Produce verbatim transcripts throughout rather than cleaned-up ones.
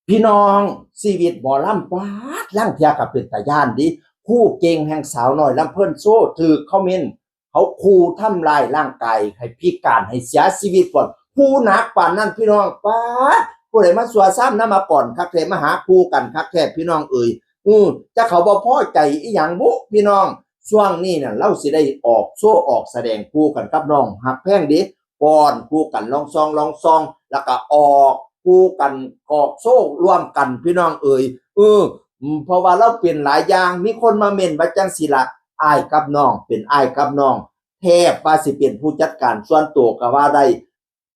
พี่น้อง ชีวิตหมอลำ ป๊าด ลางเทื่อก็เป็นตาย้านเด้ ครูเก่งแห่งสาวน้อยลำเพลินโชว์ ถืกคอมเมนต์ เขาขู่ทำลายร่างกายให้พิการให้เสียชีวิตก่อน ครูหนักปานนั้นพี่น้อง ป๊าด ผู้ใดมาซัวซ้ำนำมาก่อนคักแท้ มาหาครูกันคักแท้พี่น้องเอ๋ย อือ จะเขาบ่พอใจอีหยังบุพี่น้อง ช่วงนี้น่ะ ลาวสิได้ออกโชว์ออกแสดงคู่กันกับน้องฮักแพงเด้ ฟ้อนคู่กันลองซองลองซอง แล้วก็ออกคู่กันออกโชว์ร่วมกันพี่น้องเอ๋ย เออ อืม เพราะว่าลาวเป็นหลายอย่าง มีคนมาเม้นว่าจั่งซี้ล่ะ อ้ายกับน้อง เป็นอ้ายกับน้อง แทบว่าสิเป็นผู้จัดการส่วนตัวก็ว่าได้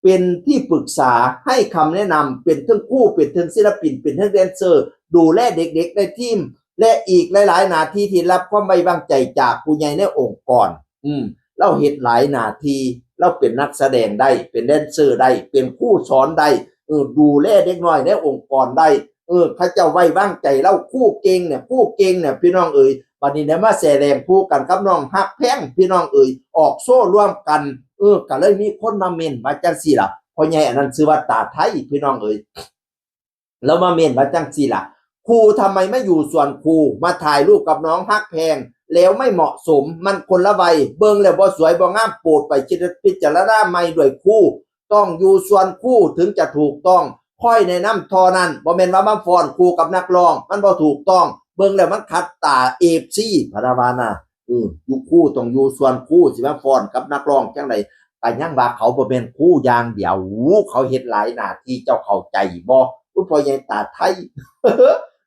เป็นที่ปรึกษาให้คำแนะนำ เป็นเทิงครู เป็นเทิงศิลปิน เป็นเทิงแดนเซอร์ ดูแลเด็กๆในทีม และอีกหลายๆหน้าที่ที่รับความไว้วางใจจากผู้ใหญ่ในองค์กร อืม ลาวเฮ็ดหลายหน้าที่ ลาวเป็นนักแสดงได้ เป็นแดนเซอร์ได้ เป็นครูสอนได้ เออ ดูแลเด็กน้อยในองค์กรได้ เออ เขาเจ้าไว้วางใจลาว ครูเก่งเนี่ย ครูเก่งเนี่ย พี่น้องเอ๋ย บัดนี้ได้มาแสดงคู่กันกับน้องฮักแพง พี่น้องเอ๋ย ออกโชว์ร่วมกัน เออ ก็เลยมีคนมาเม้นว่าจั่งซี้ล่ะ พ่อใหญ่อันนั้นชื่อว่าตาไทย พี่น้องเอ๋ย แล้วมาเม้นว่าจั่งซี้ล่ะ ครูทำไมไม่อยู่ส่วนครู มาถ่ายรูปกับน้องฮักแพง แล้วไม่เหมาะสม มันคนละวัย เบิ่งแล้วบ่สวยบ่งาม โปรดไปคิดพิจารณาใหม่ด้วยครู ต้องอยู่ส่วนครูถึงจะถูกต้อง ค่อยแนะนำเท่านั้น บ่แม่นว่ามาฟ้อนคู่กับนักร้อง มันบ่ถูกต้อง เบิ่งแล้วมันขัดตา เอฟซี พะนะว่านะ อือ อยู่ครูต้องอยู่ส่วนครู สิมาฟ้อนกับนักร้องจั่งใด ก็ยังว่าเขาบ่แม่นครูอย่างเดียว เขาเฮ็ดหลายหน้าที่ เจ้าเข้าใจบ่ คุณพ่อใหญ่ตาไทย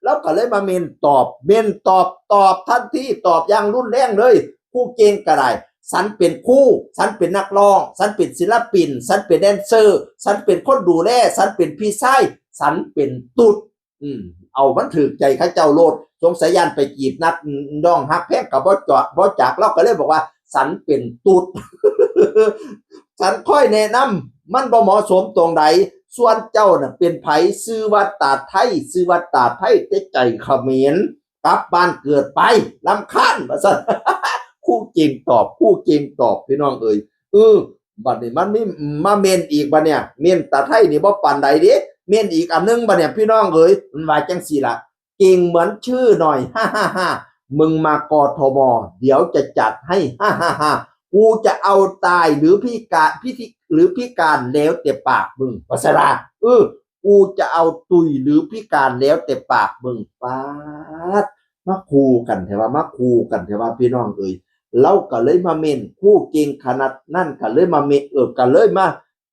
ลาวก็เลยมาเม้นตอบ เม้นตอบ ตอบทันที ตอบอย่างรุนแรงเลย ครูเก่งก็ได้ ฉันเป็นครู ฉันเป็นนักร้อง ฉันเป็นศิลปิน ฉันเป็นแดนเซอร์ ฉันเป็นคนดูแล ฉันเป็นพี่ชาย ฉันเป็นตุ๊ด อืม เอามันถืกใจเขาเจ้าโลด สงสัยย่านไปจีบนัก น้องฮักแพงก็บ่จอด บ่จัก ลาวก็เลยบอกว่า ฉันเป็นตุ๊ด ฉันค่อยแนะนำ มันบ่เหมาะสมตรงใด ส่วนเจ้าน่ะเป็นไผ ชื่อว่าตาไทย ชื่อว่าตาไทย แต่ใจเขมร กลับบ้านเกิดไป รำคาญ ว่าซั่น ครูเก่งตอบ ครูเก่งตอบ พี่น้องเอ๋ย เออ บัดนี้มันมีมาเม้นอีกบัดเนี่ย เม้นตาไทยนี่บ่ปานใดเด้ เม้นอีกอันนึงบัดเนี่ย พี่น้องเอ๋ย มันว่าจั่งซี้ล่ะ เก่งเหมือนชื่อหน่อย ฮ่าฮ่าฮ่า มึงมากทม เดี๋ยวจะจัดให้ ฮ่าฮ่าฮ่า กูจะเอาตายหรือพิการ พิธี หรือพิการแล้วแต่ปากมึง ว่าซั่นล่ะ เออ กูจะเอาตุยหรือพิการแล้วแต่ปากมึง ป๊าด มาคู่กันแท้ว่า มาคู่กันแท้ว่า พี่น้องเอ๋ย ลาวก็เลยมาเม้น ครูเก่งขนาดนั้นก็เลยมาเม้น เออ ก็เลยมา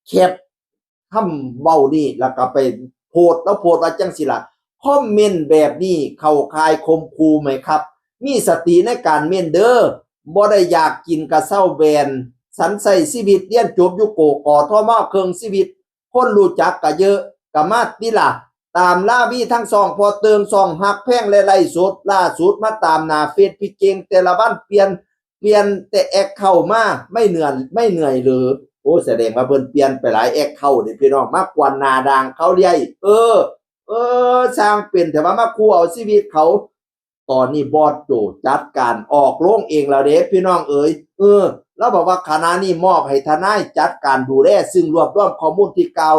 แคปคำเว้านี่ แล้วก็ไปโพสต์ ลาวโพสต์ว่าจั่งซี้ล่ะ คอมเมนต์แบบนี้เข้าข่ายข่มขู่ไหมครับ มีสติในการเม้นเด้อ บ่ได้อยากกินกะเซ้าแบน ฉันใช้ชีวิตเรียนจบอยู่โก กทม ครึ่งชีวิต คนรู้จักก็เยอะ ก็มาติล่ะ ตามลาวีทั้งช่อง พ่อเติง ช่องฮักแพง และไลฟ์สด ล่าสุดมาตามหน้าเฟซพี่เก่ง แต่ละวันเปลี่ยน เปลี่ยนแต่แอคเคาท์มา ไม่เหนื่อย ไม่เหนื่อยเหรอ โอ้ แสดงว่าเพิ่นเปลี่ยนไปหลายแอคเคาท์เด้พี่น้อง มากวนหน้าด่างเขาเรื่อย เออ เออ ช่างเป็นแท้ว่ามาคู่เอาชีวิตเขา ตอนนี้บอสโจจัดการออกโรงเองแล้วเด้พี่น้องเอ๋ย เออ ลาวบอกว่าขณะนี้มอบให้ทนายจัดการดูแล ซึ่งรวบรวมข้อมูลที่กล่าว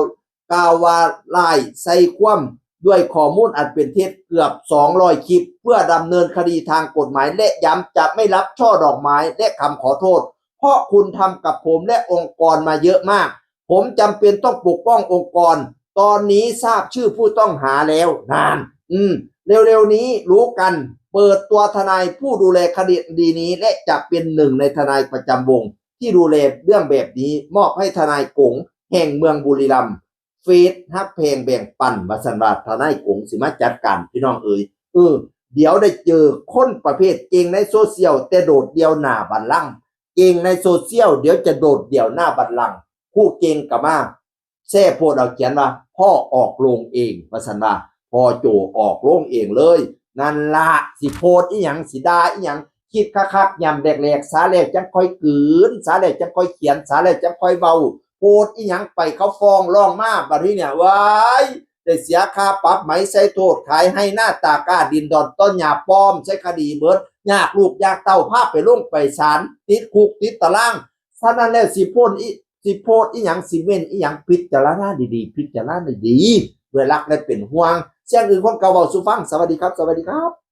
กล่าวว่าร้ายใส่ความด้วยข้อมูลอันเป็นเท็จเกือบสองร้อยคลิป เพื่อดำเนินคดีทางกฎหมาย และย้ำจะไม่รับช่อดอกไม้และคำขอโทษ เพราะคุณทำกับผมและองค์กรมาเยอะมาก ผมจำเป็นต้องปกป้ององค์กร ตอนนี้ทราบชื่อผู้ต้องหาแล้ว นั่น อืม เร็วๆนี้รู้กัน เปิดตัวทนายผู้ดูแลคดีนี้ และจะเป็นหนึ่งในทนายประจำวงที่ดูแลเรื่องแบบนี้ มอบให้ทนายกงแห่งเมืองบุรีรัมย์ เฟซฮักแพงแบ่งปัน ว่าซั่นว่า ทนายกงสิมาจัดการ พี่น้องเอ๋ย เออ เดี๋ยวได้เจอคนประเภทเก่งในโซเชียล แต่โดดเดี่ยวหน้าบัลลังก์ เก่งในโซเชียล เดี๋ยวจะโดดเดี่ยวหน้าบัลลังก์ ครูเก่งก็มาแชร์โพสต์เอา เขียนว่า พ่อออกโรงเอง ว่าซั่นว่า พ่อโจออกโรงเองเลย นั่นละ สิโพสต์อีหยัง สิด่าอีหยัง คิดคักๆ ย่ำแหลกๆ สาแล้วจั่งค่อยกลืน สาแล้วจั่งค่อยเขียน สาแล้วจั่งค่อยเว้า โพสต์อีหยังไป เขาฟ้องร้องมา บัดนี้เนี่ย ว้าย ได้เสียค่าปรับไหม ใส่โทษขายไฮ่นาตากล้า ดินดอนต้นหญ้าปลอม ใส่คดีเบิด ยากลูกยากเต้า พาไปลงไปศาล ติดคุกติดตาราง ฉะนั้นแล้วสิโพสต์อี สิโพสต์อีหยัง สิเม้นอีหยัง พิจารณาดีๆ พิจารณาดีๆ ด้วยรักและเป็นห่วง เสียงอึ่งคนเก่าเว้าสู่ฟัง สวัสดีครับ สวัสดีครับ